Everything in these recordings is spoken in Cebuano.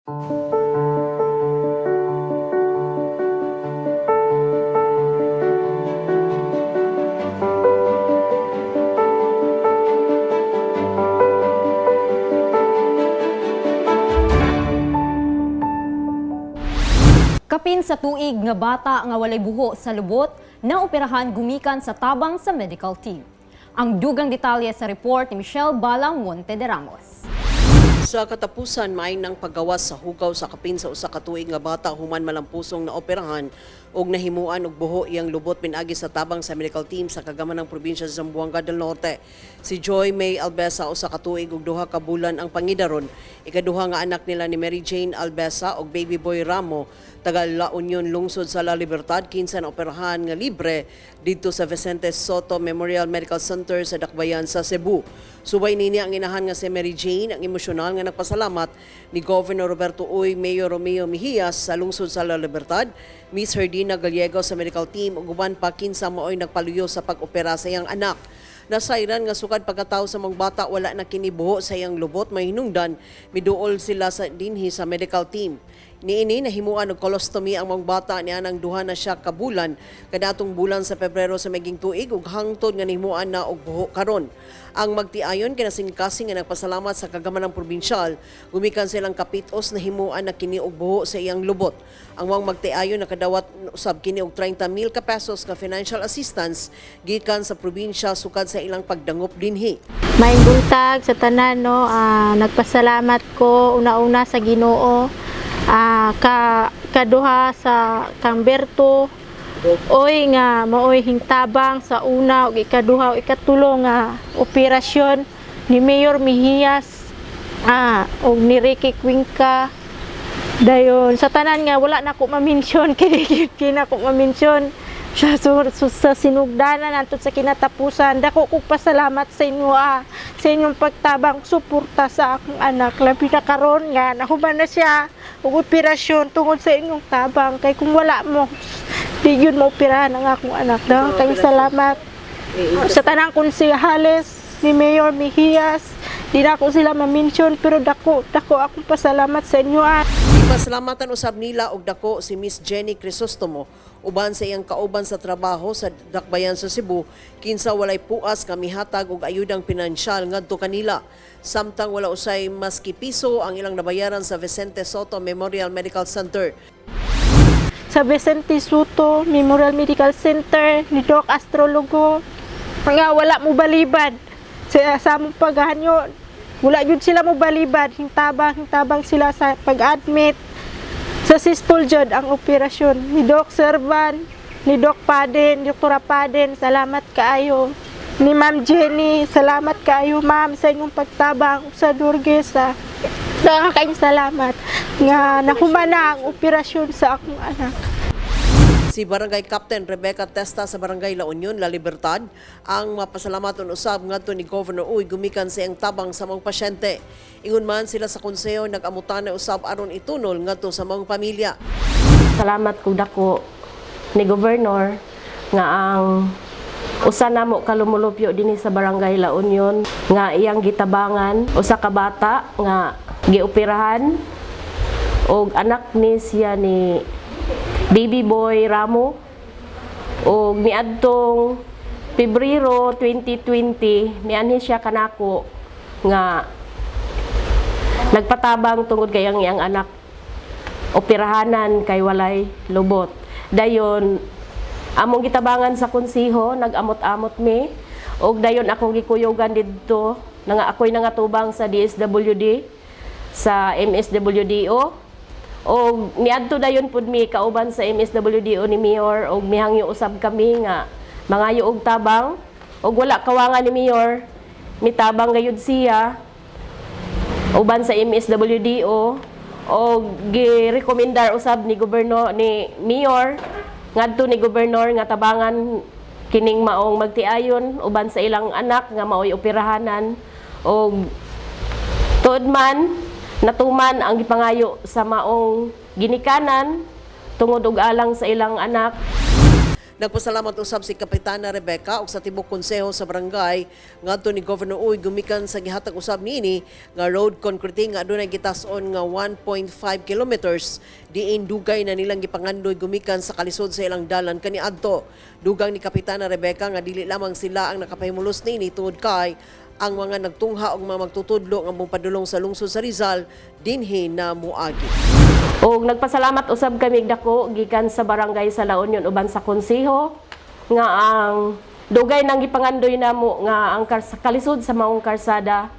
Kapin sa tuig nga bata nga walay buho sa lubot na operahan gumikan sa tabang sa medical team. Ang dugang detalye sa report ni Michelle Balang Monte de Ramos. Sa katapusan, may nang paggawas sa hugaw sa kapin sa usa ka tuig nga bata human malampusong na operahan og nahimuan og buho iyang lubot pinagi sa tabang sa medical team sa kagaman ng probinsya sa Zamboanga del Norte. Si Joy May Albesa, usa ka tuig ug 2 ka bulan ang pangidaron. Ikaduha nga anak nila ni Mary Jane Albesa og baby boy Ramo, taga La Union, lungsod sa La Libertad, kinsa na operahan nga libre didto sa Vicente Soto Memorial Medical Center sa Dakbayan sa Cebu. Subay nini ang inahan nga si Mary Jane ang emosyonal nga nagpasalamat ni Governor Roberto Uy, Mayor Romeo Mejias sa lungsod sa La Libertad, Miss Herdina Gallego sa medical team ug uban pa kinsa maoy nagpaluyo sa pag-opera sa iyang anak. Nasayran nga sukad pagkatao sa mga bata wala na kini buho sa iyang lubot, may hinungdan miduol sila sa dinhi sa medical team. Niini nahimuan og colostomy ang mga bata nianang 2 na siya ka bulan kaniadtong bulan sa Pebrero sa maging tuig ug hangtod nga nahimuan na og buho karon. Ang magtiayon kinasingkasing nga nagpasalamat sa kagamanang probinsyal gumikan silang kapitos nahimuan na kini og buho sa iyang lubot. Ang mga magtiayon nakadawat usab kini og 30 mil ka pesos nga financial assistance gikan sa probinsya sukad sa ilang pagdangop dinhi. Maayong buntag sa tanan, no, nagpasalamat ko una-una sa Ginoo, ka kaduha sa kang Berto Uy nga maoy hingtabang sa una ug ikaduha ug ikatulo nga operasyon ni Mayor Mejias, ug ni Ricky Cuenca. Dayon sa tanan nga wala na ko ma-mention kay kina ko ma-mention sa sinugdanan hantod sa kinatapusan, dako kog pasalamat sa inyo, sa inyong pagtabang suporta sa akong anak, labi na karon nga nahuman na siya og operasyon tungod sa inyong tabang, kay kung wala mo, di yun maoperahan ang akong anak. Daghang kayong salamat sa tanang konsehales ni Mayor Mejias. Di na ako sila ma-mention pero dako dako akong pasalamat sa inyo. Ipasalamatan usab nila og dako si Miss Jenny Crisostomo uban sa iyang kauban sa trabaho sa Dakbayan sa Cebu, kinsa walay puas nga mihatag og ayudang pinansyal ngadto kanila samtang wala usay maski piso ang ilang nabayaran sa Vicente Soto Memorial Medical Center. Sa Vicente Soto Memorial Medical Center ni Doc Astrologo nga wala mo balibad sa among paghanyo, wala yun sila mo balibad, hintabang hintabang sila sa pag-admit. Successful jud ang operasyon ni Doc Servan, ni Doc Paden, Dr. Paden, salamat kaayo. Ni Ma'am Jenny, salamat kaayo, ma'am, sa inyong pagtabang sa Durgesa. Daghang salamat nga nahuman na ang operasyon sa akong anak. Si Barangay Captain Rebecca Testa sa Barangay La Union, La Libertad, ang mapasalamaton usab ngadto ni Governor Uy gumikan sa iyang tabang sa mga pasyente. Ingon man sila sa konseho nag-amutan na usab aron itunol ngadto sa mga pamilya. Salamat ko dako ni Governor nga ang usa namo ka lumulupyo dinhi sa Barangay La Union nga iyang gitabangan usa ka bata nga gioperahan og anak ni siya ni Baby Boy Ramo og niadtong Pebrero 2020 nianhi siya kanako nga nagpatabang tungod kay ang iyang anak operahanan kay walay lubot. Dayon among gitabangan sa konseho, nag-amot-amot mi og dayon akong gikuyugan didto nga ako'y nangatubang sa DSWD, sa MSWDO, og niadto dayon pud mi kauban sa MSWDO ni Mayor og mihangyo usab kami nga mangayo og tabang, og wala kawangan ni Mayor, mitabang gayud siya uban sa MSWDO, og girekomendar usab ni gobyerno ni Mayor ngadto ni gobernador nga tabangan kining maong magtiayon uban sa ilang anak nga maoy operahanan, og tuod man natuman ang gipangayo sa maong ginikanan tungod og alang sa ilang anak. Nagpasalamat usab si Kapitana Rebecca ug sa tibok konseho sa barangay ngadto ni Governor Uy gumikan sa gihatag usab niini nga road concreting nga adunay gitas-on nga 1.5 kilometers diin dugay na nilang gipangandoy gumikan sa kalisod sa ilang dalan kaniadto. Dugang ni Kapitana Rebecca nga dili lamang sila ang nakapahimulos niini tungod kay ang mga nagtungha og mga magtutudlo nga mopadulong sa lungsod sa Rizal dinhi na moagi. Og nagpasalamat usab kami dako gikan sa barangay sa La Union uban sa konseho nga ang dugay nang gipangandoy namo nga ang kalisod sa maong karsada,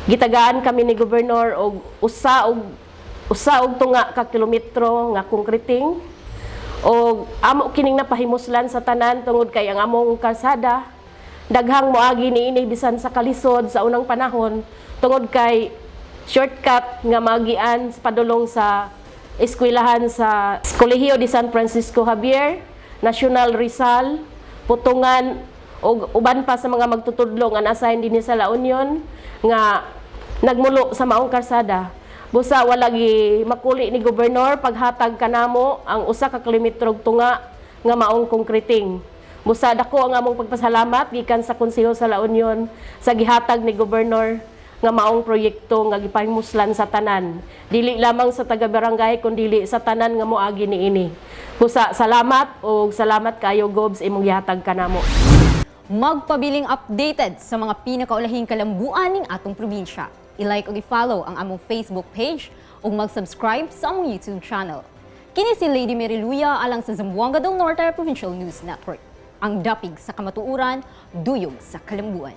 gitagaan kami ni gobernador og usa og tunga ka kilometro nga concreting, og amo kining napahimuslan sa tanan tungod kay ang among karsada daghang moagi niini bisan sa kalisod sa unang panahon tungod kay shortcut nga magian sa padulong sa eskwelahan sa Kolehiyo de San Francisco Javier, National Rizal, Putungan ug uban pa sa mga magtutudlo nga na-assign dinhi sa La Union nga nagmulo sa maong karsada. Busa wala gi makuli ni gobernador paghatag kanamo ang usa ka kilometro tunga nga maong concreting. Busa dako ang among pagpasalamat gikan sa Konseho sa La Union sa gihatag ni gobernador nga maong proyekto nga gipahimuslan sa tanan. Dili lamang sa taga barangay kundi sa tanan nga moagi niini. Busa salamat og salamat kayo, Gobs, imong gihatag kanamo. Magpabiling updated sa mga pinakaulahing kalambuan ning atong probinsya. I-like ug i-follow ang among Facebook page ug mag-subscribe sa among YouTube channel. Kini si Lady Mary Luya alang sa Zamboanga del Norte Provincial News Network. Ang dapig sa kamatuoran, duyog sa kalambuan.